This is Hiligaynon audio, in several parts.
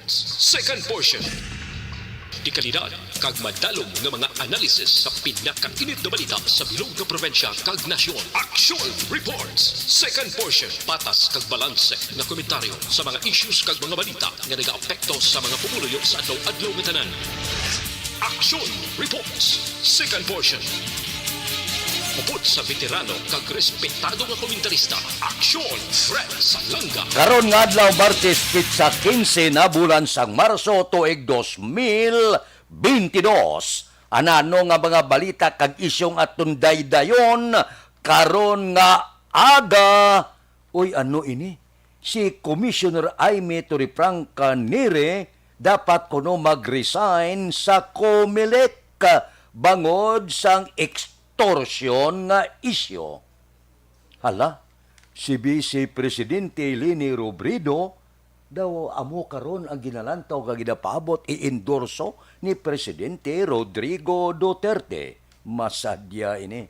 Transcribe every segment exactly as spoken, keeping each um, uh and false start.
Second portion. Dekalidad kag madalom nga mga analisis sa pinakainit nga balita sa bilog nga probinsya kag nasyon. Action Reports. Second portion. Patas kag balanse nga komentaryo sa mga issues kag mga balita nga nagaapekto sa mga pumuluyo sa adlaw-adlaw nga tanan. Action Reports. Second portion. Upod sa veterano kag respetado nga komentarista, Action Fred Salanga. Karon nga adlaw, Martes, petsa quince na bulan sang Marso, tuig dos mil veintidós. Anano nga mga balita kag isyu ang aton daydayon karon nga aga? Uy, ano ini? Si Commissioner Imee Torrefranca Neri dapat kuno mag-resign sa Comelec bangod sang extortion nga isyu. Hala, si Vice Presidente Leni Robredo daw amo karon ang ginalantaw nga ginapaabot i-endorso ni Presidente Rodrigo Duterte. Masadya ini.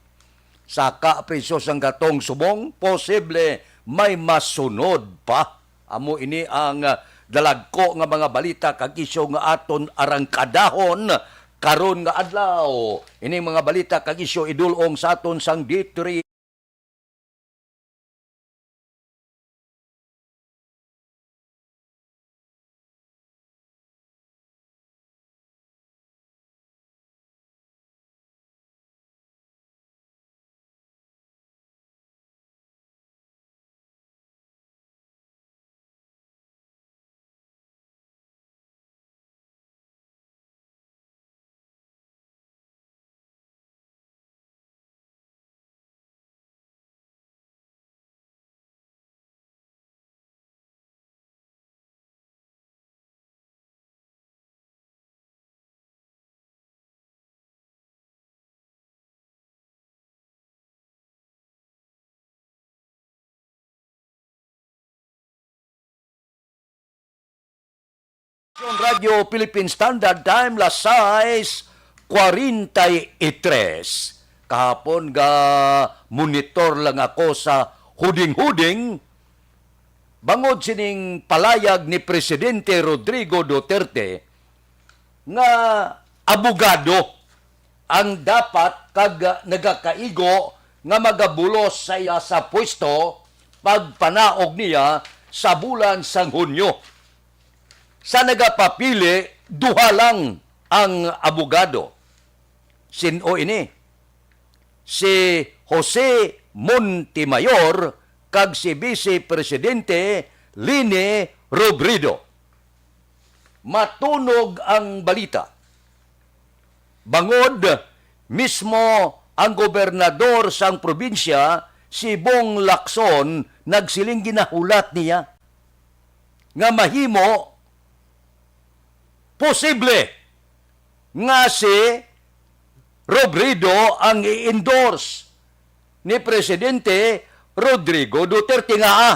Saka presyo sang katong subong, posible may masunod pa. Amo ini ang, ah, dalagko nga mga balita kag isyu nga aton arangkadahon karon nga adlaw. Ining mga balita kag isyu idul-ong sa aton sang D three. Radyo Philippine Standard Time, las sais cuarenta y tres. Kahapon ga monitor lang ako sa huding-huding bangod sining palayag ni Presidente Rodrigo Duterte nga abogado ang dapat kag nagakaigo nga magabulos sa iya sa pwesto pagpanaog niya sa bulan sang Hunyo. Sa nagapapili, duha lang ang abogado. Sin-o ini? Si Jose Montemayor kag si Vice Presidente Leni Robredo. Matunog ang balita. Bangod mismo ang gobernador sang probinsya, si Bong Lacson, nagsiling, ginahulat niya nga mahimo posible nga si Robredo ang i-endorse ni Presidente Rodrigo Duterte. Ngaa?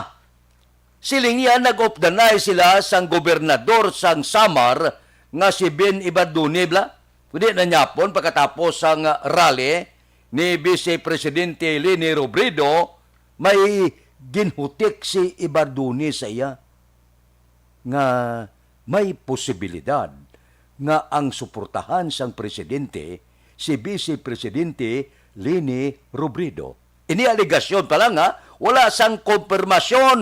Siling niya, nag-updanay sila sang gobernador sang Samar nga si Ben Evardone bala. Kundi na niyapon pagkatapos sang rally ni Vice Presidente Leni Robredo, may ginhutik si Evardone sa iya nga may posibilidad nga ang suportahan sang presidente si Vice Presidente Leni Robredo. Ini alegasyon pa lang, ha, wala sang kompirmasyon.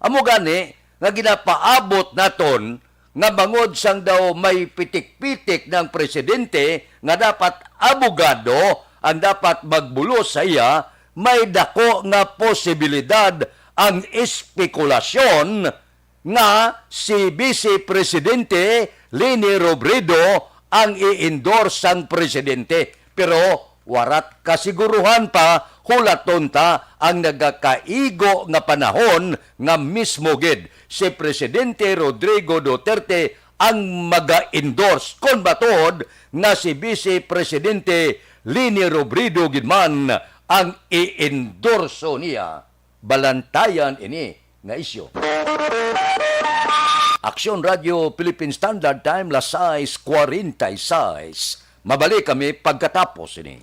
Amo gani nga ginapaabot naton nga bangod sang daw may pitik-pitik ng presidente nga dapat abogado ang dapat magbulos sa iya, may dako nga posibilidad ang espekulasyon nga si Vice Presidente Leni Robredo ang i-endorse sang presidente. Pero warat kasiguruhan pa, hulaton ta ang nagakaigo nga panahon nga mismo gid si Presidente Rodrigo Duterte ang maga-endorse kon matuod nga si Vice Presidente Leni Robredo gid man ang i-endorso niya. Balantayan ini nga isyu. Aksyon Radyo Philippine Standard Time, las sais cuarenta y seis. Mabalik kami pagkatapos ini.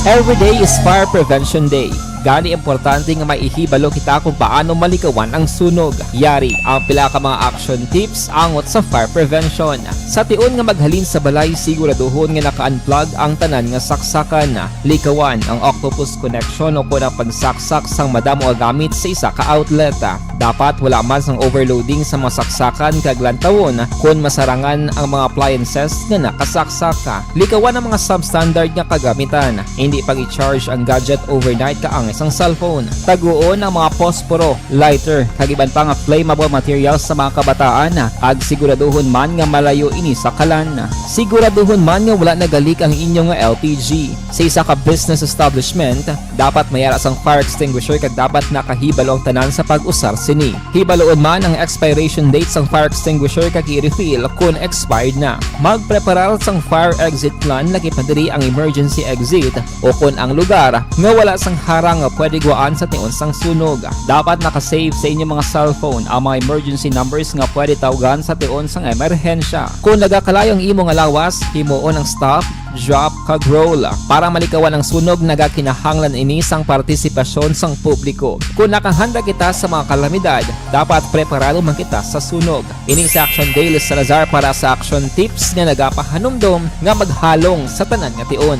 Every day is Fire Prevention Day. Gani, importante nga maihibalo kita kung paano malikawan ang sunog. Yari ang pila ka mga action tips angot sa fire prevention. Sa tion nga maghalin sa balay, siguraduhon nga naka-unplug ang tanan nga saksakan. Likawan ang octopus connection o kon ang pagsaksak sang madamo nga gamit sa isa ka outlet. Dapat wala man sang overloading sa mga saksakan kag lantawon kon masarangan ang mga appliances nga nakasaksak. Likawan ang mga substandard nga kagamitan. Hindi pag-i-charge ang gadget overnight kaangay sang cellphone. Taguon ang mga posporo, lighter, kag iban pa nga flammable materials sa mga kabataan, kag siguraduhon man nga malayo ini sa kalan. Siguraduhon man nga wala nagalik ang inyo nga L P G. Sa isa ka business establishment, dapat may ara sang fire extinguisher kag dapat nakahibalo ang tanan sa pag-usar sini. Hibaluon man ang expiration date sang fire extinguisher kag i-refill kon expired na. Magpreparar sang fire exit plan, lakip na diri ang emergency exit o kon ang lugar nga wala sang harang nga pwede gwaan sa tion sang sunog. Dapat naka-save sa inyo mga cellphone ang mga emergency numbers nga pwede tawgan sa tion sang emerhensya. Kon nagakalayo ang imo nga lawas, himuon ang stop, drop, kag roll. Para malikawan ang sunog, nagakinahanglan ini sang partisipasyon sang publiko. Kon nakahanda kita sa mga kalamidad, dapat preparado man kita sa sunog. Ini si Action Dale Salazar para sa Action Tips nga nagapahanumdom nga maghalong sa tanan nga tion.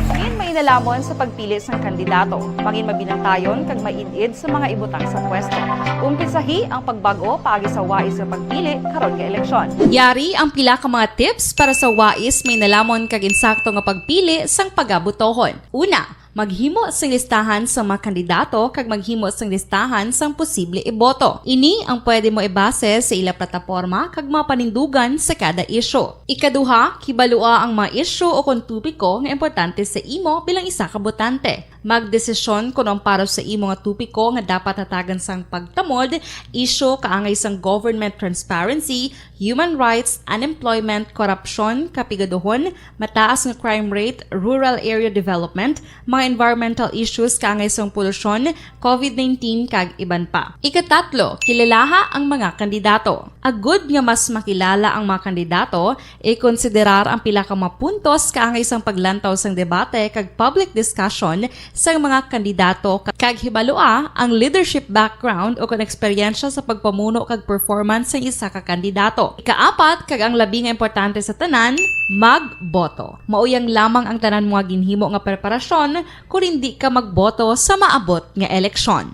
Mangin mainalamon sa pagpili sang kandidato. Mangin mabinantayon kag maid-id sa mga ibutang sa pwesto. Umpisahi ang pagbag-o paagi sa wais nga pagpili karon nga eleksyon. Yari ang pila ka mga tips para sa wais, mainalamon kag insakto nga pagpili sang pagabotohon. Una, maghimo sing listahan sa mga kandidato kag maghimo sing listahan sang posible iboto. Ini ang pwede mo ibase sa ila plataporma kag mga panindugan sa kada isyu. Ikaduha, kibalua ang mga isyu o kon topiko nga importante sa imo bilang isa ka botante. Magdesisyon kon ang para sa imo nga topiko nga dapat hatagan sang pagtamod, isyu kaangay sang government transparency, human rights, unemployment, korupsyon, kapigaduhon, mataas nga crime rate, rural area development, mga environmental issues kaangay sang polusyon, covid nineteen, kag iban pa. Ikatatlo, kilalaha ang mga kandidato. Agud nga mas makilala ang mga kandidato, ikonsiderar ang pila ka mga puntos kaangay sang paglantaw sang debate kag public discussion sang mga kandidato, kag hibalua ang leadership background o kon eksperyensya sa pagpamuno kag performance sang isa ka kandidato. Ikaapat, kag ang labi nga importante sa tanan, magboto. Mao yang lamang ang tanan mo nga ginhimo nga preparasyon kon indi ka magboto sa maabot nga eleksyon.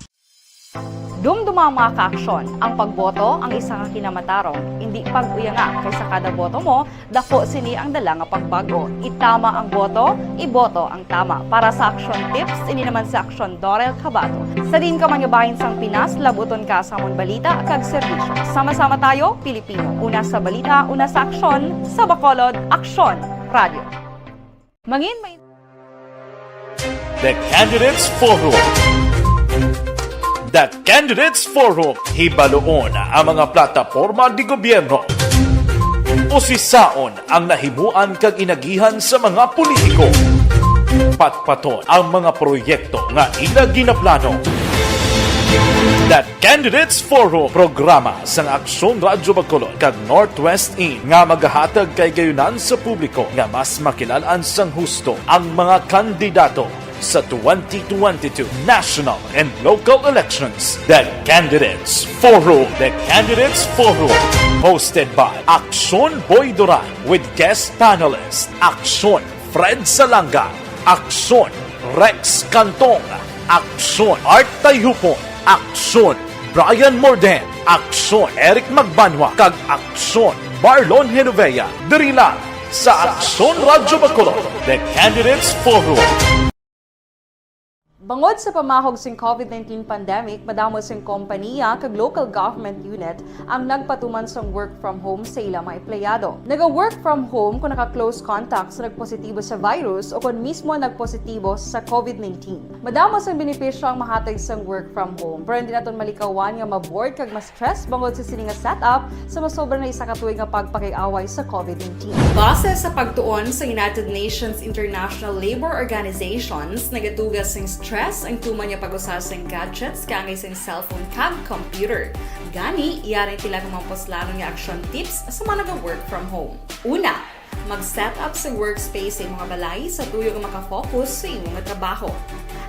Dumduma ang mga kaaksyon. Ang pagboto ang isa ka kinamatarong. Indi pag-uyanga, kay sa kada boto mo, dako sini ang dala nga pagbag-o. Itama ang boto, iboto ang tama. Para sa Action Tips, ini naman si Action Dorel Cabato. Sa diin ka man nga bahin sang Pinas, labuton ka sa amon balita kag serbisyo. Sama-sama tayo, Pilipino. Una sa balita, una sa aksyon, sa Bacolod, Aksyon Radio. Mangin may The Candidates Forum. The Candidates Forum, hibaluon ang mga plataporma di gobyerno. Usisaon ang nahimuan kag inagihan sa mga politiko. Patpaton ang mga proyekto nga ila ginaplano. The Candidates Forum, programa sang Aksyon Radyo Bacolod kag Northwest In nga magahatag kaigayonan sa publiko nga mas makilal-an sang husto ang mga kandidato sa twenty twenty-two national and local elections. The Candidates Forum. The Candidates Forum, hosted by Aksyon Boy Duran with guest panelist Aksyon Fred Salanga, Aksyon Rex Cantong, Aksyon Art Tayhupon, Aksyon Brian Morden, Aksyon Eric Magbanwa, kag Aksyon Marlon Genovea, diri lang sa Aksyon Radyo Bacolod, The Candidates Forum. Bangod sa pamahog sing covid nineteen pandemic, madamo sing kompaniya kag local government unit ang nagpatuman sang work from home sa ila mga empleyado. Naga-work from home kon naka-close contact sa nagpositibo sa virus o kon mismo nagpositibo sa covid nineteen. Madamo sang benepisyo ang mahatag sang work from home, pero hindi naton malikawan nga ma-bored kag ma-stress bangod sa sini nga setup sa masobra na isa ka tuig nga pagpakig-away sa covid nineteen. Base sa pagtuon sa United Nations International Labour Organizations, nagatuga sing stress ang tuman nga pag-usa sing gadgets kaangay sing cellphone kag computer. Gani, yari ang pila ka mga puslanon nga action tips sa mga naga-work from home. Una, Mag-set up sa workspace sa imong balay sa tuyo nga makafocus sa imong trabaho.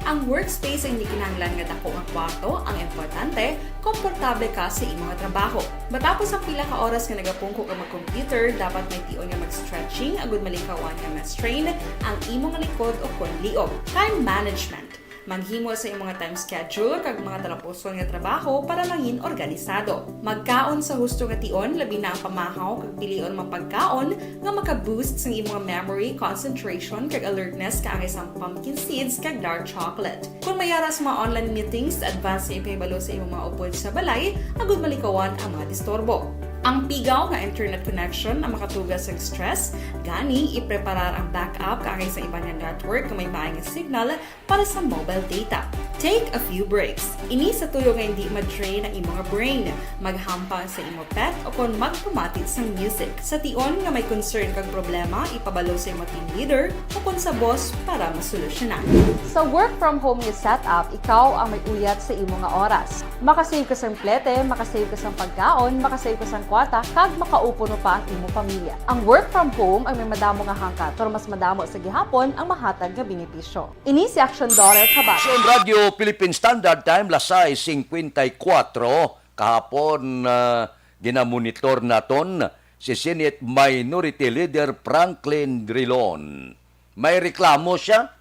Ang workspace ay hindi kinahanglan nga dako nga kwarto, ang importante, komportable ka sa imong trabaho. Matapos ang pila ka oras nga nagapungko ka mag-computer, dapat may tion nga mag-stretching agud malikawan nga ma-strain ang imong likod o kon liog. Time management. Maghimo sa imong time schedule kag mga talapuson nga trabaho para mangin organisado. Magkaon sa husto nga tion, labi na ang pamahaw kag pilion mga pagkaon nga maka-boost sang imong memory, concentration, kag alertness kaangay sang pumpkin seeds kag dark chocolate. Kung may ara sa mga online meetings, advance nga ipahibalo sa imong mga upod sa balay agud malikawan ang mga disturbo. Ang pigaw nga internet connection ang makatuga sa stress, gani ipreparar ang backup kaangay sa iban nga network nga may maay nga signal para sa mobile data. Take a few breaks. Ini sa tuyo nga hindi ma-drain ang imong brain. Maghampang sa imo pet o kon magpamati sang music. Sa tion nga may concern kag problema, ipabalo sa imo team leader o kon sa boss para masolusyonan. Sa work from home nga setup, ikaw ang may uyat sa imo nga oras. Makasave ka sang plete, makasave ka sang pagkaon, makasave ka sang kwarta, kag makaupuno pa ang imo pamilya. Ang work from home ang may madamo nga hangkat, pero mas madamo sa gihapon ang mahatag nga benepisyo. Ini si Action Daughter Kabat. Action Radio Philippine Standard Time, las sais cincuenta y cuatro. Kahapon, ah, ginamonitor naton si Senate Minority Leader Franklin Drilon. May reklamo siya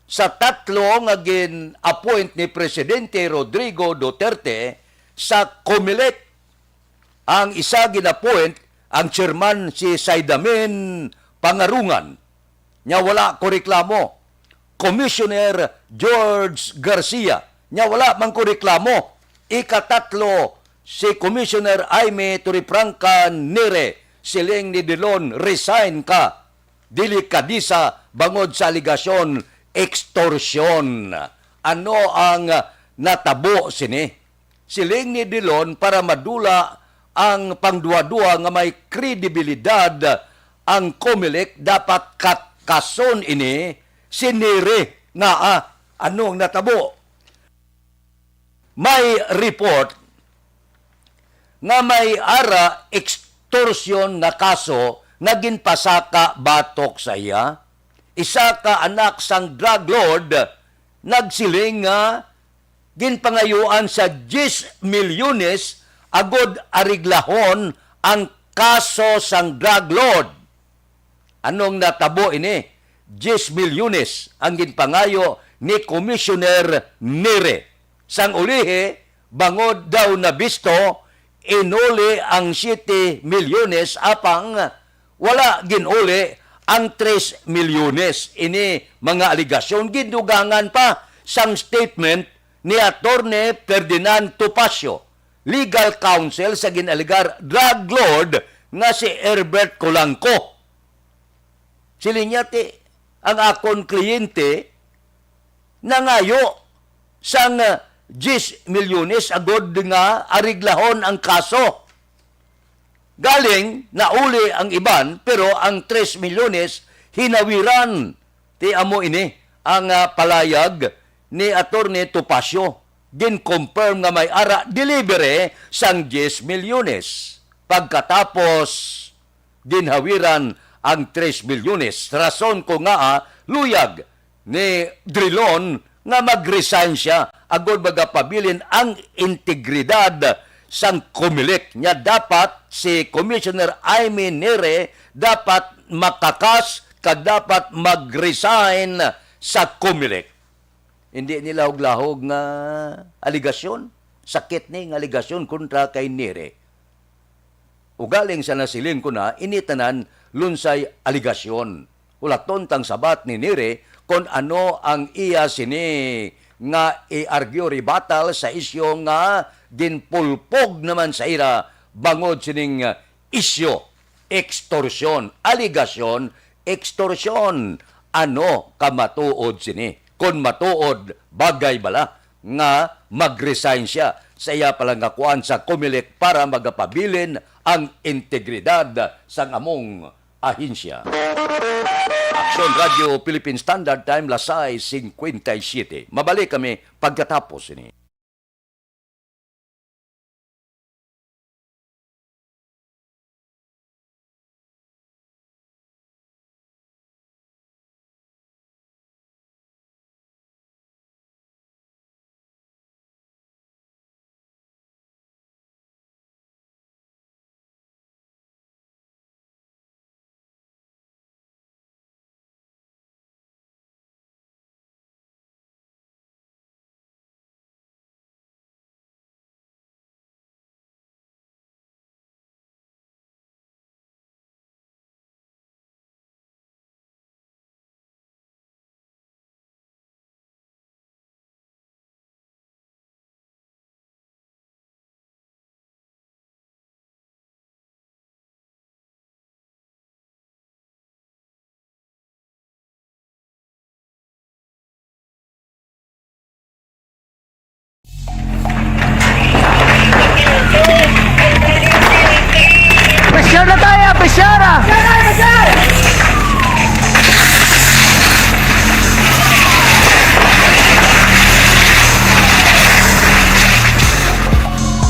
sa tatlo nga gin-appoint ni Presidente Rodrigo Duterte sa Comelec. Ang isa gin-appoint ang chairman si Saidamin Pangarungan. Nya wala ko reklamo. Commissioner George Garcia. Nya wala man ko reklamo. Ikatatlo, si Commissioner Imee Torrefranca Nere. Siling ni Drilon, resign ka. Delikadisa bangod sa alegasyon extortion. Ano ang natabo sini? Siling ni Drilon, para madula ang pangduhaduha nga may kredibilidad ang Comelec, dapat katkason ini si Nere. Nga, ah, ano ang natabo? May report nga may ara extortion nga kaso nga ginpasaka batok sa iya. Isa ka anak sang drug lord nagsiling nga ginpangayuan sa diyes milyones agod areglahon ang kaso sang drug lord. Anong natabo ini? Diyes milyones ang ginpangayo ni Commissioner Nere. Sang ulihi, bangod daw nabisto, inuli ang siyete milyones, apang wala ginuli ang tres milyones. Ini mga alegasyon gindugangan pa sang statement ni Attorney Ferdinand Topacio, legal counsel sa gin-alegar drug lord nga si Herbert Colangco. Siling niya, ti, ang akon kliyente nangayo sang, ah, diyes milyones agod nga areglahon ang kaso. Galing, nauli ang iban, pero ang tres milyones hinawiran. Ti amo ini ang, ah, palayag ni Attorney Topacio. Gin-confirm nga may ara delivery sang diyes milyones. Pagkatapos, ginhawiran ang tres milyones. Rason kon ngaa luyag ni Drilon nga mag-resign siya agod magapabilin ang integridad sang Comelec. Nya dapat si Commissioner Imee Nere dapat makakas kag dapat mag-resign sa Comelec. Hindi ni lahog-lahog nga alegasyon. Sakit ni nga alegasyon kontra kay Nere. Ugaling sa nasiling ko na, ini tanan lunsay alegasyon. Hulaton tang sabat ni Nere kon ano ang iya sini nga i-argue, rebuttal sa isyu nga ginpulpog naman sa ira bangod sining isyu, extortion, alegasyon, extortion. Ano ka matuod sini? Kon matuod, bagay bala nga mag-resign siya sa iya palangakuan sa Comelec para magapabilin ang integridad sang among ahensya. Aksyon Radio Philippine Standard Time, las sais cincuenta y siete. Mabalik kami pagkatapos ini.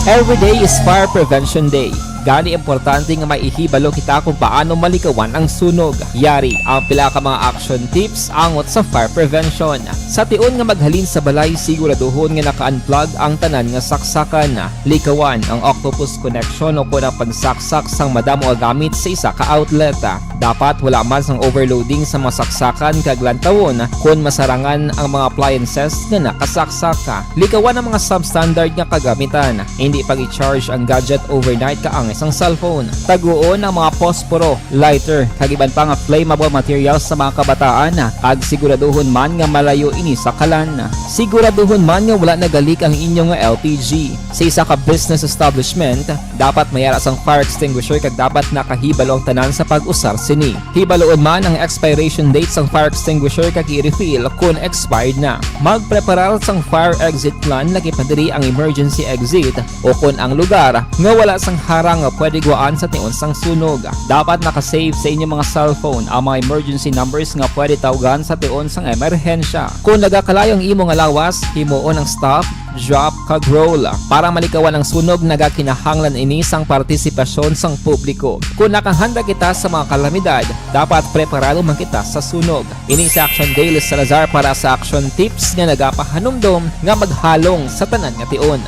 Every day is Fire Prevention Day. Gani, importante nga may ihibalo kita kung paano malikawan ang sunog. Yari ang pila ka mga action tips angot sa fire prevention. Sa tion nga maghalin sa balay, siguraduhon nga naka-unplug ang tanan nga saksakan. Likawan ang octopus connection o kon ang pagsaksak sang madamo nga gamit sa isa ka outlet. Dapat wala man sang overloading sa mga saksakan kag lantawon kon masarangan ang mga appliances nga nakasaksak. Likawan ang mga substandard nga kagamitan. Hindi pag-i-charge ang gadget overnight kaangay sang cellphone. Taguon ang mga posporo, lighter, kag iban pa nga flammable materials sa mga kabataan, kag siguraduhon man nga malayo ini sa kalan. Siguraduhon man nga wala nagalik ang inyo nga L P G. Sa isa ka business establishment, dapat may ara sang fire extinguisher kag dapat nakahibalo ang tanan sa pag-usar sini. Hibaluon man ang expiration date sang fire extinguisher kag i-refill kon expired na. Magpreparar sang fire exit plan, lakip na diri ang emergency exit o kon ang lugar nga wala sang harang nga pwede guwaan sa tion sang sunog. Dapat naka-save sa inyo mga cellphone ang mga emergency numbers nga pwede tawgan sa tion sang emerhensya. Kon nagakalayo ang imo nga lawas, himuon ang stop, drop, kag roll. Para malikawan ang sunog, nagakinahanglan ini sang partisipasyon sang publiko. Kon nakahanda kita sa mga kalamidad, dapat preparado man kita sa sunog. Ini si Action Daily Salazar para sa Action Tips nga nagapahanumdom nga maghalong sa tanan nga tion.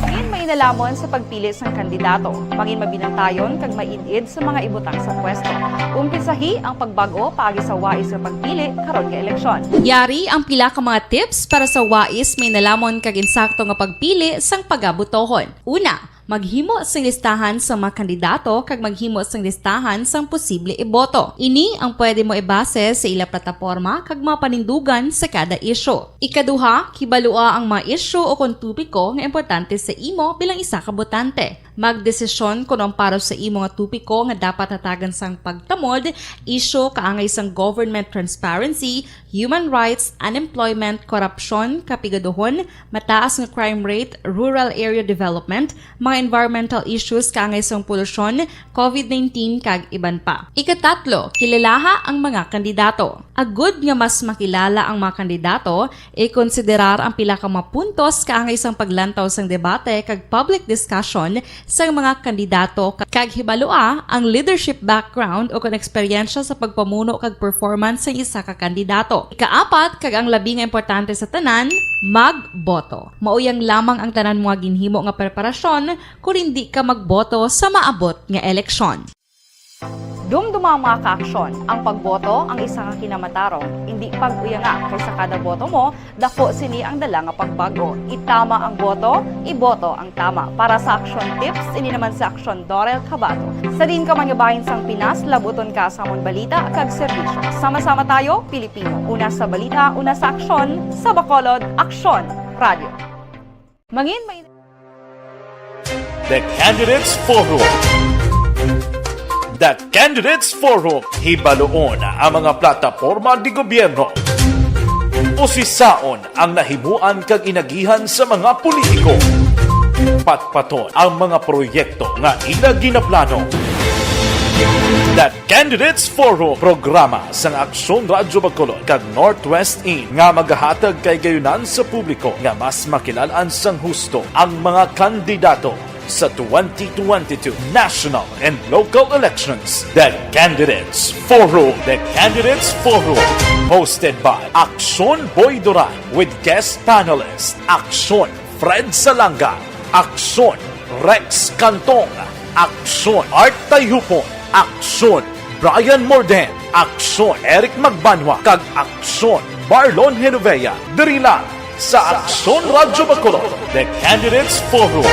Mangin mainalamon sa pagpili sang kandidato. Mangin mabinantayon kag maid-id sa mga ibutang sa pwesto. Umpisahi ang pagbag-o paagi sa wais nga pagpili karon nga eleksyon. Yari ang pila ka mga tips para sa wais, mainalamon kag insakto nga pagpili sang pagabutohon. Una, maghimo sing listahan sa mga kandidato kag maghimo sing listahan sang posible iboto. Ini ang pwede mo ibase sa ila plataporma kag mga panindugan sa kada isyu. Ikaduha, kibalua ang mga isyu o kon topiko nga importante sa imo bilang isa ka botante. Magdesisyon kon ang para sa imo nga topiko nga dapat hatagan sang pagtamod, isyu kaangay sang government transparency, human rights, unemployment, korupsyon, kapigaduhon, mataas nga crime rate, rural area development, mga environmental issues kaangay sang polusyon, covid nineteen, kag iban pa. Ikatatlo, kilalaha ang mga kandidato. Agud nga mas makilala ang mga kandidato, ikonsiderar ang pila ka mga puntos kaangay sang paglantaw sang debate kag public discussion sang mga kandidato, kag hibalua ang leadership background o kon eksperyensya sa pagpamuno kag performance sang isa ka kandidato. Ikaapat, kag ang labi nga importante sa tanan, magboto. Mauyang lamang ang tanan mo nga ginhimo nga preparasyon kon indi ka magboto sa maabot nga eleksyon. Dumduma ang mga kaaksyon. Ang pagboto ang isa ka kinamatarong. Indi pag-uyanga, kay sa kada boto mo, dako sini ang dala nga pagbag-o. Itama ang boto, iboto ang tama. Para sa Action Tips, ini naman si Action Dorel Cabato. Sa diin ka man nga bahin sang Pinas, labuton ka sa amon balita kag serbisyo. Sama-sama tayo, Pilipino. Una sa balita, una sa aksyon, sa Bacolod, Aksyon Radio. Mangin may The Candidates Forum. The Candidates Forum. Hibaluon ang mga plataporma de gobierno. Usisaon ang nahimuan kag inagihan sa mga politiko. Patpaton ang mga proyekto nga ila ginaplano. The Candidates Forum, programa sang Aksyon Radyo Bacolod kag Northwest In nga magahatag kahigayonan sa publiko nga mas makilal-an sang husto ang mga kandidato sa twenty twenty-two national and local elections. The Candidates Forum. The Candidates Forum, hosted by Aksyon Boy Duran with guest panelist Aksyon Fred Salanga, Aksyon Rex Cantong, Aksyon Art Tayhupon, Aksyon Brian Morden, Aksyon Eric Magbanwa, kag Aksyon Marlon Genovea. Diri lang sa Aksyon Radyo Bacolod, The Candidates Forum.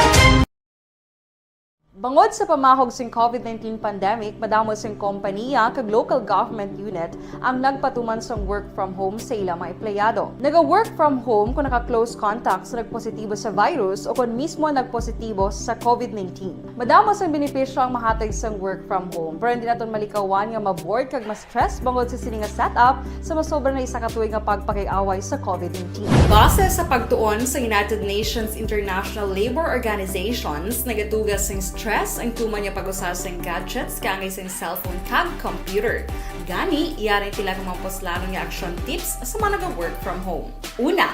Bangod sa pamahog sing covid nineteen pandemic, madamo sing kompanya kag local government unit ang nagpatuman sang work from home sa ila mga empleyado. Naga-work from home kon naka-close contact sa nagpositibo sa virus o kon mismo nagpositibo sa covid nineteen. Madamo sang benepisyo ang mahatag sang work from home, pero hindi naton malikawan nga ma-bored kag ma-stress bangod sa sini nga setup sa masobra na isa ka tuig nga pagpakig-away sa covid nineteen. Base sa pagtuon sa United Nations International Labour Organizations, nagatuga sing stress ang tuman nga pag-usa sing gadgets kaangay sing cellphone kag computer. Gani, yari ang pila ka mga puslanon nga action tips sa mga naga-work from home. Una,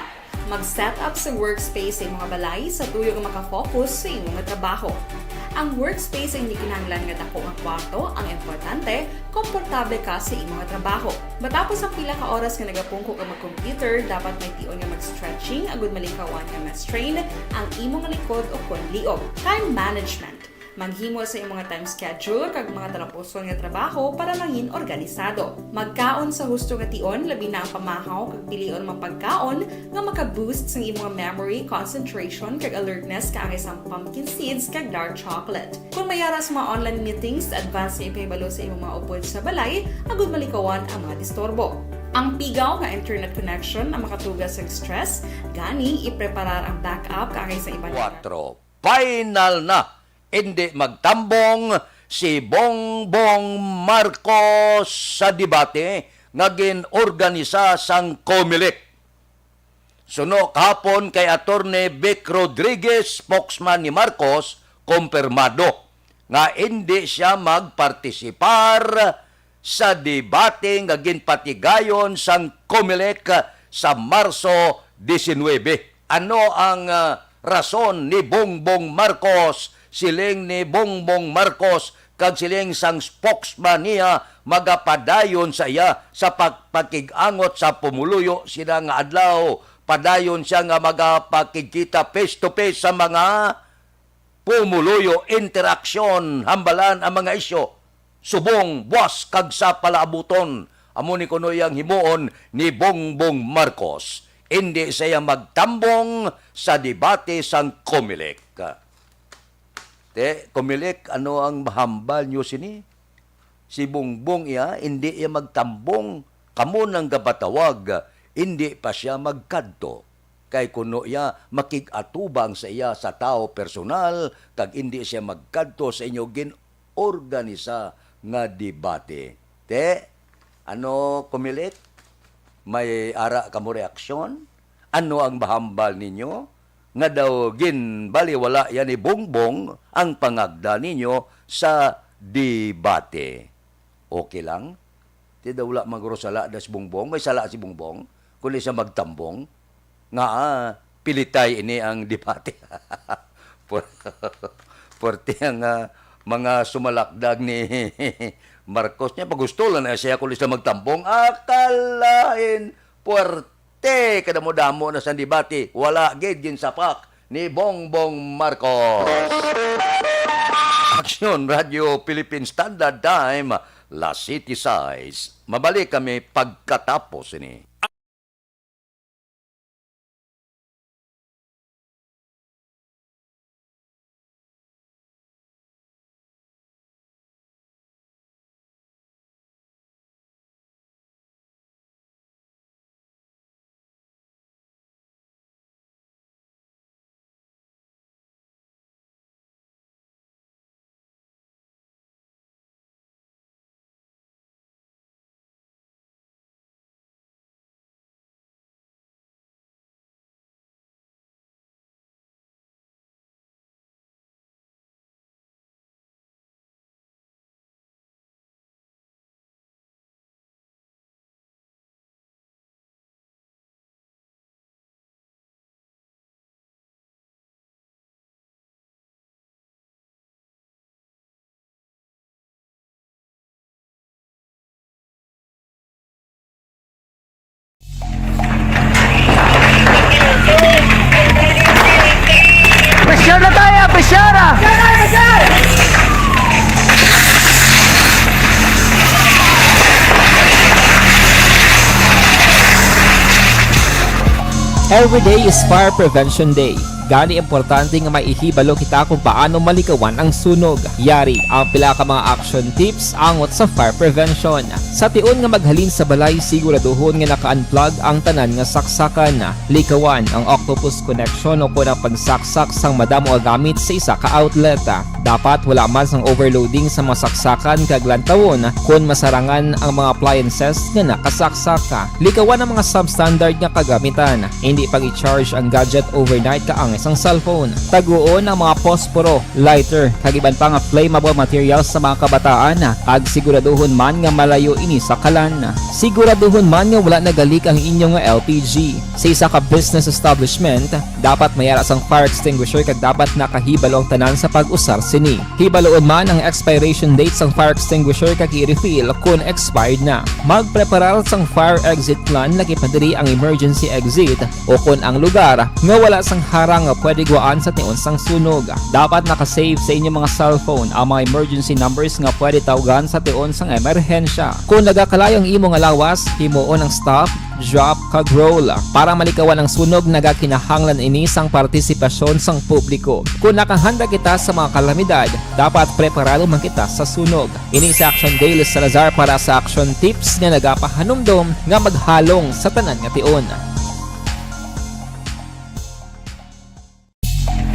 Mag-set up sa workspace sa imong balay sa tuyo nga makafocus sa imong trabaho. Ang workspace ay hindi kinahanglan nga dako nga kwarto. Ang importante, komportable ka sa imong trabaho. Matapos ang pila ka oras nga nagapungko ka mag-computer, dapat may tion nga mag-stretching agud malikawan nga ma-strain ang imong likod o kon liog. Time management. Maghimo sa imong time schedule kag mga talapuson nga trabaho para mangin organisado. Magkaon sa husto nga tion, labi na ang pamahaw kag pilion mga pagkaon nga maka-boost sang imong memory, concentration, kag alertness, kaangay sang pumpkin seeds kag dark chocolate. Kung may ara sa mga online meetings, advance nga ipahibalo sa imong mga upod sa balay agud malikawan ang mga disturbo. Ang pigaw nga internet connection ang makatuga sa stress, gani ipreparar ang backup kaangay sa iban. Kuwatro. Final na, indi magtambong si Bongbong Marcos sa debate nga gin-organisa sang Comelec. Suno kahapon kay Attorney Vic Rodriguez, spokesman ni Marcos, kumpirmado nga indi sia magpartisipar sa debate nga ginpatigayon sang Comelec sa Marso diecinuebe. Ano ang, ah, rason ni Bongbong Marcos? Siling ni Bongbong Marcos kag siling sang spokesman niya, magapadayon sa iya sa pag-, pagkig-angot sa pumuluyo sina nga adlaw. Padayon siya nga magapakigkita face to face sa mga pumuluyo, interaksyon, hambalan ang mga isyu, subong, buas, kag sa palaabuton. Amo ni kuno iyang himuon ni Bongbong Marcos. Indi siya magtambong sa debate sang Comelec. Te, Comelec, ano ang mahambal nyo sini? Si Bongbong iya, indi iya magtambong. Kamo nang gapatawag, indi pa sia magkadto. Kay kuno iya, makig-atubang sa iya sa tawo personal, kag indi sia magkadto sa inyo gin-organisa nga debate. Te, ano, Comelec? May ara kamo reaksyon? Ano ang mahambal ninyo? Nga daw ginbaliwala yan ni Bongbong ang pangagda ninyo sa debate. Okay lang? Ti daw wala man guro sala da si Bongbong. May sala si Bongbong kung di siya magtambong. Nga, ah, pilitay ini ang debate. Por-, porte ang, ah, mga sumalakdag ni Marcos niya. Pagusto lang na siya kung di siya magtambong. Akalain, puwerte kadamo-damo na sa debate. Wala gid ginsapak ni Bongbong Marcos. Aksyon Radio Philippine Standard Time, La City size. Mabalik kami pagkatapos ini. Pressure na tayo, pressure ah! Every day is Fire Prevention Day. Gani, importante nga maihibalo kita kung paano malikawan ang sunog. Yari ang pila ka mga action tips angot sa fire prevention. Sa tion nga maghalin sa balay, siguraduhon nga naka-unplug ang tanan nga saksakan. Likawan ang octopus connection o kon ang pagsaksak sang madamo nga gamit sa isa ka outlet. Dapat wala man sang overloading sa mga saksakan kag lantawon kon masarangan ang mga appliances nga nakasaksak. Likawan ang mga substandard nga kagamitan. Hindi pag-i-charge ang gadget overnight kaangay sang cellphone. Taguon ang mga posporo, lighter, kag iban pa nga flammable materials sa mga kabataan, kag siguraduhon man nga malayo ini sa kalan. Siguraduhon man nga wala nagalik ang inyo nga L P G. Sa isa ka business establishment, dapat may ara sang fire extinguisher kag dapat nakahibalo ang tanan sa pag-usar sini. Hibaluon man ang expiration date sang fire extinguisher kag i-refill kon expired na. Magpreparar sang fire exit plan, lakip na diri ang emergency exit o kon ang lugar nga wala sang harang nga pwede guwaan sa tion sang sunog. Dapat naka-save sa inyo mga cellphone ang mga emergency numbers nga pwede tawgan sa tion sang emerhensya. Kon nagakalayo ang imo nga lawas, himuon ang stop, drop, kag roll. Para malikawan ang sunog, nagakinahanglan ini sang partisipasyon sang publiko. Kon nakahanda kita sa mga kalamidad, dapat preparado man kita sa sunog. Ini si Action Dale Salazar para sa Action Tips nga nagapahanumdom nga maghalong sa tanan nga tion.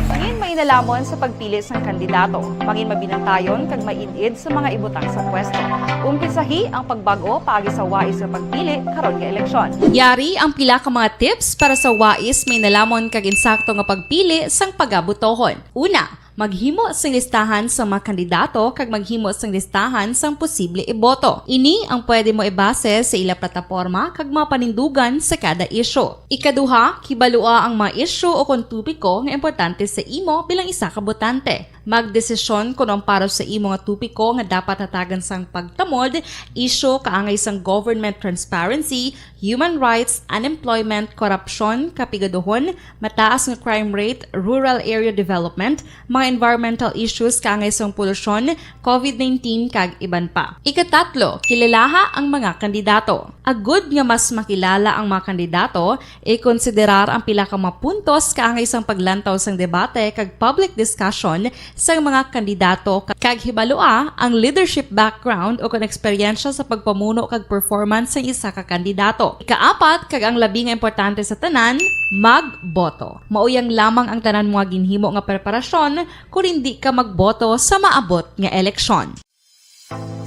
Mangin mainalomon sa pagpili sang kandidato. Mangin mabinantayon kag maid-id sa mga ibutang sa pwesto. Umpisahi ang pagbag-o paagi sa wais nga pagpili karon nga eleksyon. Yari ang pila ka mga tips para sa wais, mainalomon kag insakto nga pagpili sang pagabotohon. Una, maghimo sing listahan sa mga kandidato kag maghimo sing listahan sang posible iboto. Ini ang pwede mo ibase sa ila plataporma kag mga panindugan sa kada isyu. Ikaduha, kibalua ang mga isyu o kon topiko nga importante sa imo bilang isa ka botante. Magdesisyon kon ang para sa imo nga topiko nga dapat hatagan sang pagtamod, isyu kaangay sang government transparency, human rights, unemployment, korupsyon, kapigaduhon, mataas nga crime rate, rural area development, mga environmental issues kaangay sang polusyon, covid nineteen, kag iban pa. Ikatatlo, kilalaha ang mga kandidato. Agud nga mas makilala ang mga kandidato, ikonsiderar ang pila ka mga puntos kaangay sang paglantaw sang debate kag public discussion sang mga kandidato, kag hibalua ang leadership background o kon eksperyensya sa pagpamuno kag performance sang isa ka kandidato. Ikaapat, kag ang labi nga importante sa tanan, magboto. Mauyang lamang ang tanan mo nga ginhimo nga preparasyon kon indi ka magboto sa maabot nga eleksyon.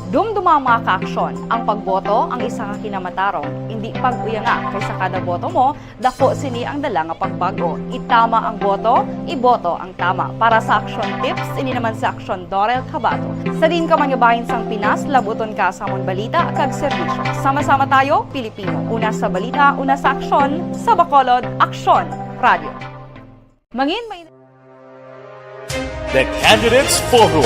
Dumduma ang mga kaaksyon. Ang pagboto ang isa ka kinamatarong. Indi pag-uyanga, kay sa kada boto mo, daku sini ang dala nga pagbag-o. Itama ang boto, iboto ang tama. Para sa Aksyon Tips, ini naman si Aksyon Dorel Cabato. Sa diin ka man nga bahin sang Pinas, labuton ka sa amon balita kag serbisyo. Sama-sama tayo, Pilipino. Una sa balita, una sa aksyon, sa Bacolod, Aksyon Radio. Mangin may The Candidates Forum.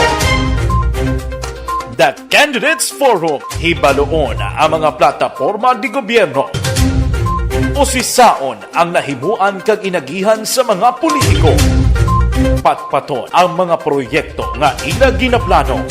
The Candidates Forum. Hibaluon ang mga plataporma di gobyerno. Usisaon ang nahimuan kag inagihan sa mga politiko. Patpaton ang mga proyekto nga ila ginaplano.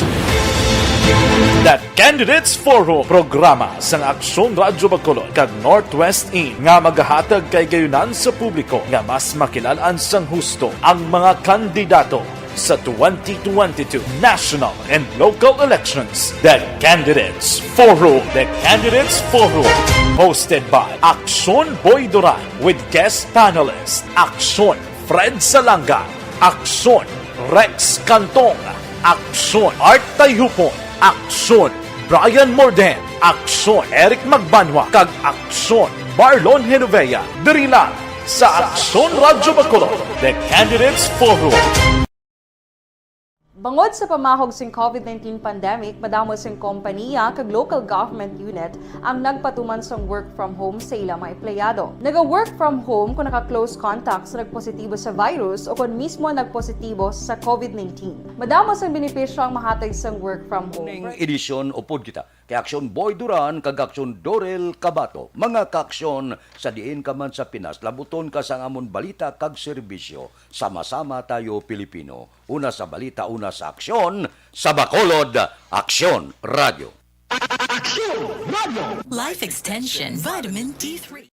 The Candidates Forum, programa sang Aksyon Radyo Bacolod kag Northwest In, nga magahatag kay gayunan sa publiko nga mas makilal-an sang husto ang mga kandidato sa twenty twenty-two national and local elections. The Candidates Forum. The Candidates Forum, hosted by Aksyon Boy Duran with guest panelist Aksyon Fred Salanga, Aksyon Rex Cantong, Aksyon Art Tayhupon, Aksyon Brian Morden, Aksyon Eric Magbanwa, kag Aksyon Marlon Genovea, diri lang sa Aksyon Radyo Bacolod, The Candidates Forum. Bangod sa pamahog sing covid nineteen pandemic, madamo sing kompaniya kag local government unit ang nagpatuman sang work from home sa ila mga empleyado. Naga-work from home kung naka-close contact sa nagpositibo sa virus o kon mismo nagpositibo sa covid nineteen. Madamo sang benepisyo ang mahatag sang work from home. Ning edisyon, upod kita kay Aksyon Boy Duran kag Aksyon Dorel Cabato. Mga kaaksyon, sa diin ka man sa Pinas, labuton ka sang amon balita kag serbisyo. Sama-sama tayo, Pilipino. Una sa balita, una sa aksyon, sa Bacolod, Aksyon Radio. Aksyon Radio. Life Extension Vitamin D three.